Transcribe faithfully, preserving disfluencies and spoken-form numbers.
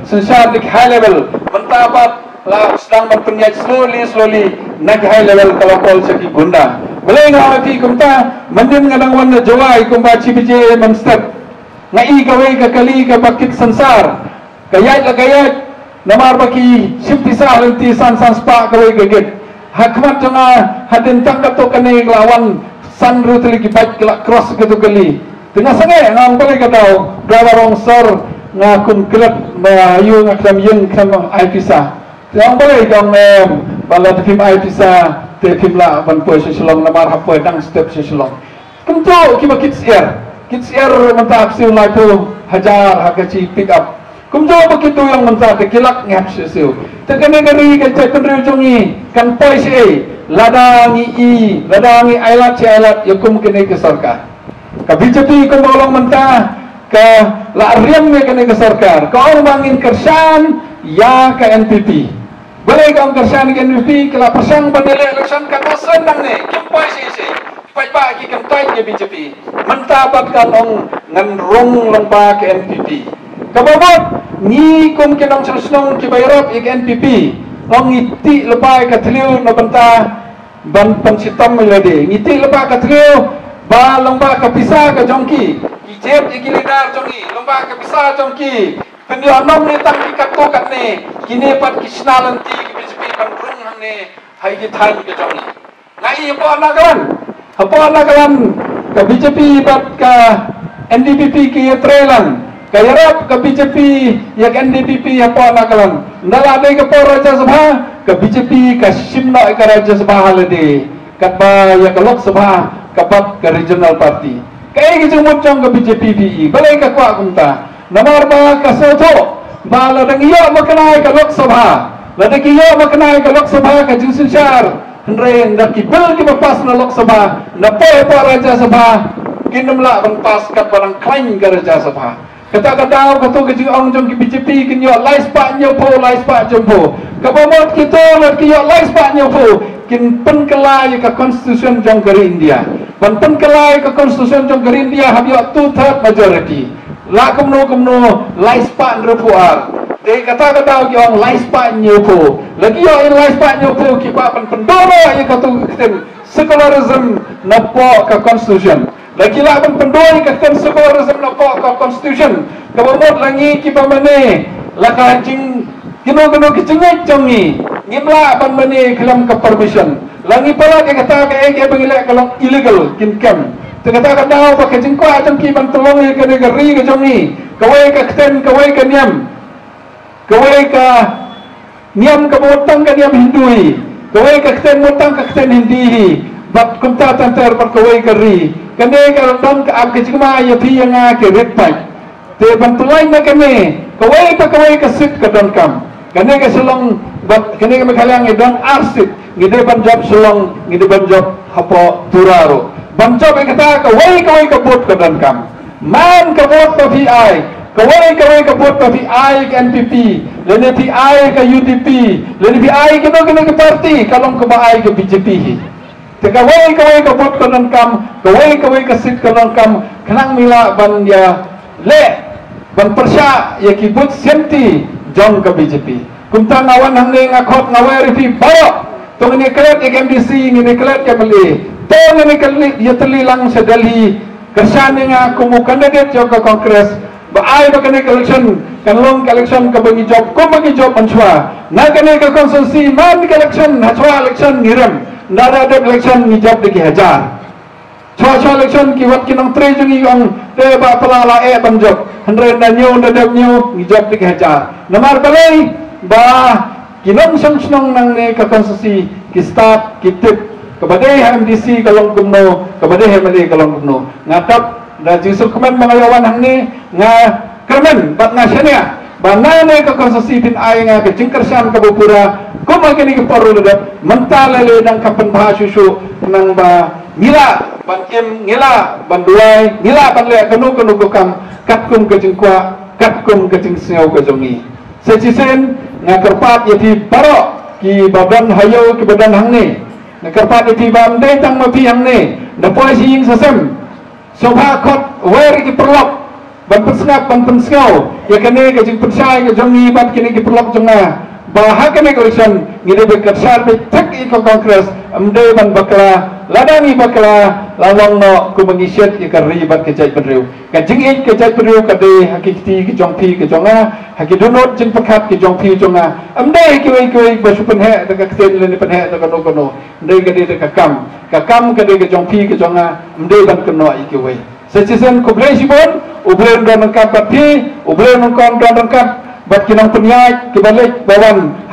Synshar da ki high level, mynta pat la sdang ban pynïaid slowly slowly na ki high level, ka la call sha ki gunda. Balei nga ong ïa phi kumta? Mynnin nga dang wan na Jowai kumba shi baje mynstep, nga i kawei ka kali kaba kit synshar, ka ïaid la ka ïaid, namar ba ki shim pisa ha lynti san san spah kawei ka git. Ha khmat jong nga, hadien tang katto katne ka la wan san ruh tylli ki bike ki la cross katto kali. Te nga sangeh, nga ong balei ka daw, driver ong sir, nga kum klet ba ïoh nga khlem ïeng khlem ai pisa. Te ong balei, ka ong em, ba lada phim ai pisa te phim lah ban poi sha Shillong, namar hap poi dang step sha Shillong. Kumjuh kiba kit syiar, kit syiar mynta hap siew laiphew hajar ha ka shi pick up. Kumjuh ba kito ïong mynta te ki lak ngi hap siew siew. Te kane ka ri ka jaitbynriew jong ngi kan poi shaei lada ngi i, lada ngi ailad shi ailad ïa kum kane ka sorkar. Ka B J P kumba long mynta ka la riam ïa kane ka sorkar, ka ong ba ngin kyrshan ïa ka N P P. Balei ka ong kyrshan ïa ka N P P? Ka la pyrshang ban ïaleh election katno sien nangne, kim poi shaei shaei. Paidbah ki kyntait ïa B J P. Mynta pat ka ong ngan rung lyngba ka N P P. Kaba mut ngi kum ki nongshong shnong kiba ïarap ïa ka N P P, ong ngi tih lypa ïa ka thliew na bynta ban pynshitom ïa lade. Ngi tih lypa ka thliew ba lyngba ka pisa ka jong ki, ki jied ïa ki leader jong ngi lyngba ka pisa jong ki. Pynïoh nong ne tang ki katto katne, kine pat ki shna lynti ki B J P ban rung hangne ha ki thaiñ ka jong ngi. Nga i hapoh Nagaland, hapoh Nagaland ka B J P bad ka N D P P ki ïatrei lang. Ka ïarap ka B J P ïa ka N D P P hapoh Nagaland. Ynda la dei ka por Rajya Sabha, ka B J P ka shim noh ïa ka Rajya Sabha ha lade, katba ïa ka Lok Sabha ka bat ka regional party. Kaei ka jingmut jong ka B J P phi i? Balei ka kwah kumta? Namar ba ka sngewthuh ba lada ngi ïoh makna ïa ka Lok Sabha, lada ki ïoh makna ïa ka Lok Sabha ka jingsynshar, hynrei ynda ki bill kiba pass na Lok Sabha, ynda poi hapoh Rajya Sabha, kin ym lah ban pass katba dang khlaiñ ka Rajya Sabha. Kata ka daw kato ka jingong jong ki B J P, kin ïoh lai spah hynñiewphew, lai spah hynñiewphew. Kaba mut kito lada ki ïoh lai spah hynñiewphew, kin pynkylla ïa ka constitution jong ka ri India. Ban pynkylla ïa ka constitution jong ka ri India hap ïoh two third majority. La kumno kumno lai spah hynriewphew ar. Te kata ka daw ki ong lai spah hynñiewphew. Lada ki ïoh ïa lai spah hynñiewphew, ki kwah ban pynduh noh ïa kato ka ktien secularism napoh ka constitution. Lada ki lah ban pynduh ïa ka ktien secularism napoh ka constitution, kaba mut la ngi kiba mane la ka jing, kino kino ki jingngeit jong ngi, ngim lah ban mane khlem ka permission. La ngi palat ïa kata, kaei kaei ba ngi leh ka long illegal, kin kem. Te kata ka daw ba ka jingkwah jong ki ban pynlong ïa kane ka ri ka jong ngi, kawei ka ktien, kawei ka niam, kawei ka niam kaba mut tang ka niam Hindu hi, kawei ka ktien mut tang ka ktien Hindi hi, bad kumta ter ter bad kawei ka ri. Kane ka don ka ap ka jingma ïa phi ïa nga ki rit paid. Te ban pynlait na kane, kawei pa kawei ka seat ka donkam. Kane ka Shillong bad kane ka Meghalaya ngi don ar seat, ngi dei ban jop Shillong, ngi dei ban jop hapoh Tura ruh. Ban jop ïa kata, kawei kawei ka vote ka donkam. Man ka vote ba phi ai, kawei kawei ka vote ba phi ai ka N P P, lane phi ai ka U D P, lane phi ai kino kino ki party, ka long kaba ai ka B J P hi. Te kawei kawei ka vote ka donkam, kawei kawei ka seat ka donkam, khnang ngi lah ban ïaleh, ban pyrshah ïa ki buit sianti jong ka B J P. Kumta nga wan hangne nga khot, nga wer ïa phi baroh. To ngin ïaklet ïa ka M D C, ngin ïaklet ïa ka M L A. To ngin ïaklet ïa, ïatylli lang sha Delhi. Kyrshan ïa nga kum u candidate jong ka Congress, ba ai ba kane ka election kan long ka election kaba ngi jop kumba ngi jop mynshuwa. Na kane ka constituency, man ka election, ha shuwa election ngi rem, ynda la dep election ngi jop da ki hajar. Shuwa shuwa election ki wat ki nongtrei jong ngi ong, te Bah Pla la eh ban jop, hynrei ynda ñiew, ynda dep ñiew, ngi jop da ki hajar. Namar balei? Ba ki nongshong shnong nangne ka constituency ki stad ki tip, kaba dei ha M D C ka long kumno, kaba dei ha M L A ka long kumno. Nga dap da jingsngewkmen ba nga ïoh wan hangne, nga kyrmen bad nga shaniah ba nangne ka constituency phin ai nga ka jingkyrshan kaba pura. Kum ha kine ki por ruh la dep, mynta lei lei dang ka pynbha shuh shuh, khnang ba ngi lah ban im, ngi lah ban duwai, ngi lah ban leh kano kano ka kam katkum ka jingkwah, katkum ka jingsngew ka jong ngi. Sa shisien nga kyrpad ïa phi baroh kiba don ha ïew, kiba don hangne. Nga kyrpad ïa phi ba ym dei tang ma phi hangne, da poi sha ïing sha sem, sngewbha khot wer ïa ki paralok ban pynsngap, ban pynsngew ïa kane ka jingpynshai ka jong ngi bad kine ki paralok jong nga, ba ha kane ka election ngi dei ban kyrshan beit thik ïa ka Congress, ym dei ban bakla lada ngi bakla la long noh kumba ngi shet ïa ka ri bad ka jaitbynriew. Ka jingïeit ka jaitbynriew ka dei ha ki kti ki jong phi ki jong nga, ha ki dohnud jingpyrkhat ki jong phi jong nga. Ym dei ha kiwei kiwei ba shu pynheh da ka ktien lane pynheh da kano kano. Ym dei, ka dei da ka kam. Ka kam ka dei ka jong phi ki jong nga, ym dei ban kynnoh ïa kiwei. Sa shisien khublei shibun, U Blei un don ryngkat bad phi, U Blei un don ryngkat bad ki nongpynïaid kiba leit ba wan ha